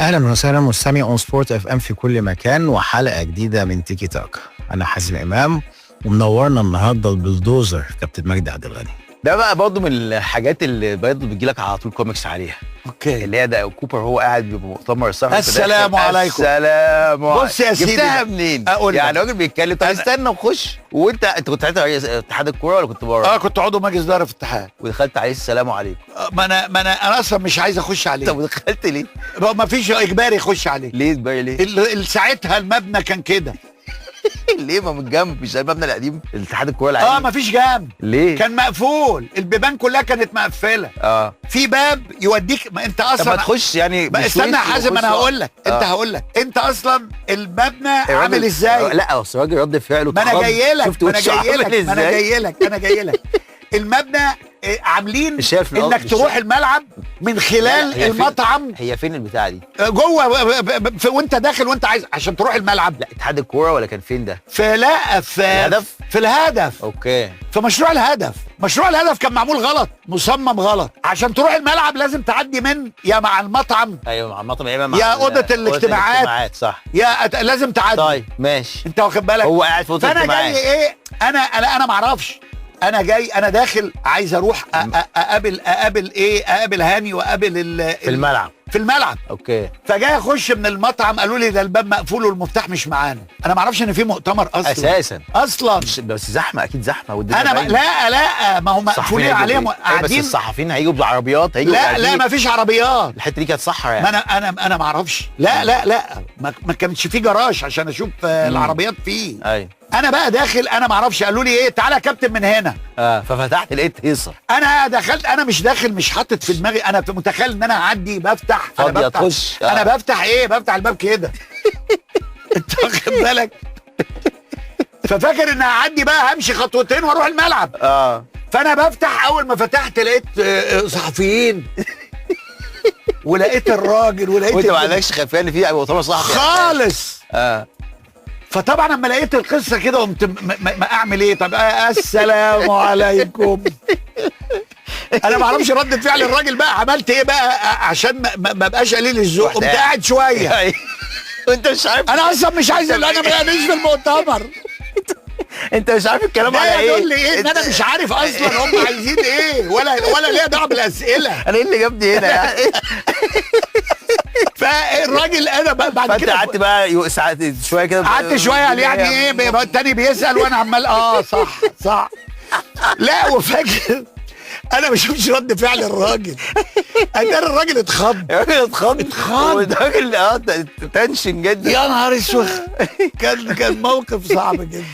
اهلا وسهلا مستمعي اون سبورت اف ام في كل مكان، وحلقه جديدة من تيكي تاك. انا حازم امام، ومنورنا النهارده البلدوزر كابتن مجدي عبد الغني. ده بقى برضه من الحاجات اللي برضه بتجي لك على طول كوميكس عليها. okay. اللي هي ده كوبر هو قاعد بمؤتمر الصحفي. السلام عليكم. السلام. بص يا سيدي، جبتها منين؟ أقول لك. يعني راجل بيتكلم، طب استنى وخش. وانت كنت ساعتها رئيس اتحاد الكورة ولا كنت بره؟ اه، كنت عضو مجلس ادارة في الاتحاد. ودخلت عليه السلام عليكم. ما انا اصلا مش عايز اخش عليه. طب ودخلت ليه؟ ما فيش اجباري يخش عليه. ليه اجباري ليه؟ ساعتها المبنى كان كده. ليه ما من جنب؟ مش المبنى القديم الاتحاد الكورة العادي؟ اه، ما فيش جنب. ليه؟ كان مقفول، البيبان كلها كانت مقفلة. في باب يوديك، ما انت طب ما اصلا تخش يعني. ما استنى يا حازم، انا هقول لك انت هقول لك انت اصلا المبنى عامل ازاي. لا اصل الراجل رد فعله ما انا جاي لك، شفت ما انا وشه جاي عامل لك، ما انا ازاي؟ جاي لك، انا جاي لك. المبنى عاملين مش شايف الأرض، انك مش تروح شايف. الملعب من خلال لا، هي فين؟ المطعم. هي فين البتاعه دي؟ جوه وانت داخل وانت عايز عشان تروح الملعب. لا اتحاد الكورة ولا كان فين ده؟ في لا في الهدف؟ في الهدف. okay. في مشروع الهدف. مشروع الهدف كان معمول غلط، مصمم غلط. عشان تروح الملعب لازم تعدي من يا مع المطعم، ايوه مع المطعم، يا مع يا أوضة الاجتماعات. صح. يا لازم تعدي. طيب ماشي. انت واخد بالك؟ هو قاعد في اوضة فانا الاجتماعات. جاي ايه، انا ما اعرفش، انا جاي، انا داخل عايز اروح اقابل ايه، اقابل هاني واقابل في الملعب. في الملعب. okay. فجاي اخش من المطعم، قالوا لي ده الباب مقفول والمفتاح مش معانا. انا ما اعرفش ان في مؤتمر اصلا. اساسا اصلا بس زحمة، اكيد زحمة والدنيا انا باينة. لا لا، ما هم الصحفيين مقفولين هيجوا عليهم بإيه؟ أيوة، بس قاعدين. الصحفيين هيجوا بالعربيات، هيجوا لا قاعدين. لا، ما فيش عربيات. الحتة دي كانت صحراء ما يعني. انا ما اعرفش. لا لا لا، ما كانش في جراج عشان اشوف العربيات فيه. ايوه. انا بقى داخل، انا ما اعرفش، قالوا لي ايه، تعالى يا كابتن من هنا. ففتحت لقيت هيصه. انا دخلت، انا مش داخل، مش حاطط في دماغي، انا متخيل ان انا هعدي بفتح، انا فاضية بفتح تخش. انا بفتح ايه، بفتح الباب كده. انت واخد بالك؟ ففاكر ان هعدي بقى، همشي خطوتين واروح الملعب. فانا بفتح، اول ما فتحت لقيت صحفيين، ولقيت الراجل، ولقيت وانت ما عندكش خلفية ان في مؤتمر صحفي خالص. فطبعا لما لقيت القصة كده قمت ما اعمل ايه؟ طب السلام عليكم. انا ما اعرفش ردة فعل الراجل بقى، عملت ايه بقى عشان ما ابقاش قليل الذوق، قمت قاعد شوية. وانت مش عارف. انا اصلا مش عايز، انا مش في المؤتمر. انت مش عارف الكلام ده على ايه. يدل ايه ان انا مش عارف اصلا هم عايزين ايه، ولا ليا دعوه بالاسئلة. انا ايه اللي جابني هنا يعني؟ فالراجل انا بقى بعد فانت كده قعدت بقى ساعات شوية كده. قعدت شوية يعني ايه، التاني بيسال وانا عمال صح صح. لا وفاكر انا ما شفتش رد فعل الراجل، انا الراجل اتخض. الراجل اتخض. اتخض. الراجل tension جدا. يا نهار اسود، كان موقف صعب جدا.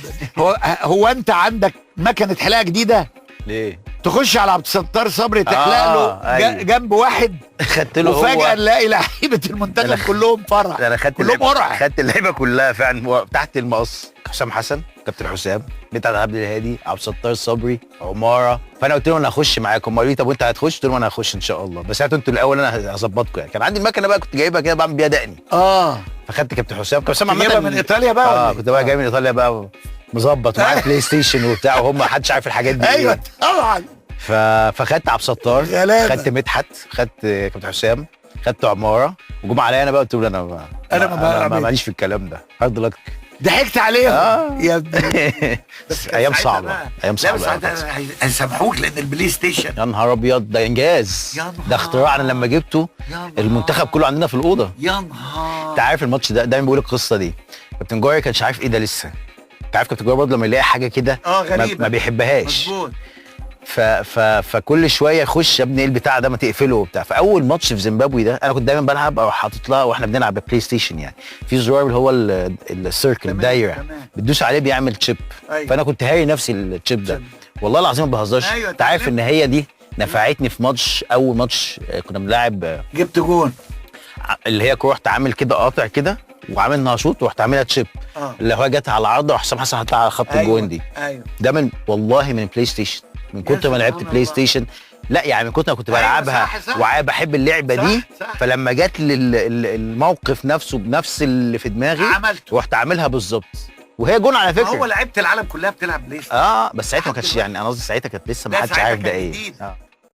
هو انت عندك مكنه حلاقه جديدة؟ ليه؟ تخش على عبد الستار صبري تحلق له أيوه. جنب واحد، خدت له هو. وفجأة نلاقي لعيبة المنتخب كلهم فرع. انا خدت كلهم قرع. خدت اللعيبة كلها فعلا تحت المقص. حسام حسن، كابتن حسام، مدحت عبد الهادي، عبد الستار صبري، عمارة. فانا قلت لهم انا هخش معاكم. قالوا لي طب وانت هتخش؟ قلت لهم انا هخش ان شاء الله، بس هاتوا انتوا الاول انا هظبطكم يعني. كان عندي المكنه بقى كنت جايبها كده بعمل بيها دقني. فخدت كابتن حسام، كابتن حسام عامة جايبها من ايطاليا بقى ولا كنت بقى جاي من ايطاليا بقى مظبط ومعايا بلاي ستيشن وبتاع، وهم ما حدش عارف الحاجات دي. ايوه طبعا. فخدت عبد الستار، خدت مدحت، خدت كابتن حسام، خدت عمارة، وجم عليا انا بقى قلت له انا ما ماليش في الكلام ده، hard luck. ضحكت عليهم يا ابني. بس ايام صعبة، ايام صعبة. لا بس هيسامحوك لان البلاي ستيشن. يا نهار ابيض، ده انجاز، ده اختراع. انا لما جبته المنتخب كله عندنا في الاوضة. يا نهار. انت عارف الماتش ده دايما بيقول القصة دي، كابتن جوهري كانش عارف ايه ده لسه. انت عارف كابتن جوهري برضه لما يلاقي حاجة كده غريبة ما بيحبهاش. مظبوط. فكل شوية يخش يا ابني ايه البتاع ده، ما تقفله وبتاع. فاول ماتش في زيمبابوي ده انا كنت دايما بلعب او حاطط لها واحنا بنلعب بلاي ستيشن يعني، في زرار اللي هو ال circle، الدايرة، بتدوس عليه بيعمل chip. أيوة. فانا كنت هاري نفسي ال chip ده، والله العظيم ما بهزرش. أيوة. انت عارف ان هي دي نفعتني في ماتش، اول ماتش كنا بنلعب جبت جون، اللي هي رحت عامل كده قاطع كده وعامل ناشوط ورحت عاملها chip. اللي هو جت على العارضة وحسام حسن حطها على خط. أيوة. الجون دي. أيوة. ده من والله من بلاي ستيشن، من كتر ما لعبت بلاي ستيشن. لا يعني من كتر ما كنت بلعبها وبحب اللعبة دي. صح. فلما جت الموقف نفسه بنفس اللي في دماغي عملته، ورحت عاملها بالظبط، وهي جون على فكرة. هو لعيبة العالم كلها بتلعب بلاي ستيشن. بس ساعتها ما كانتش يعني، انا قصدي ساعتها كانت لسه ما حدش عارف ده ايه.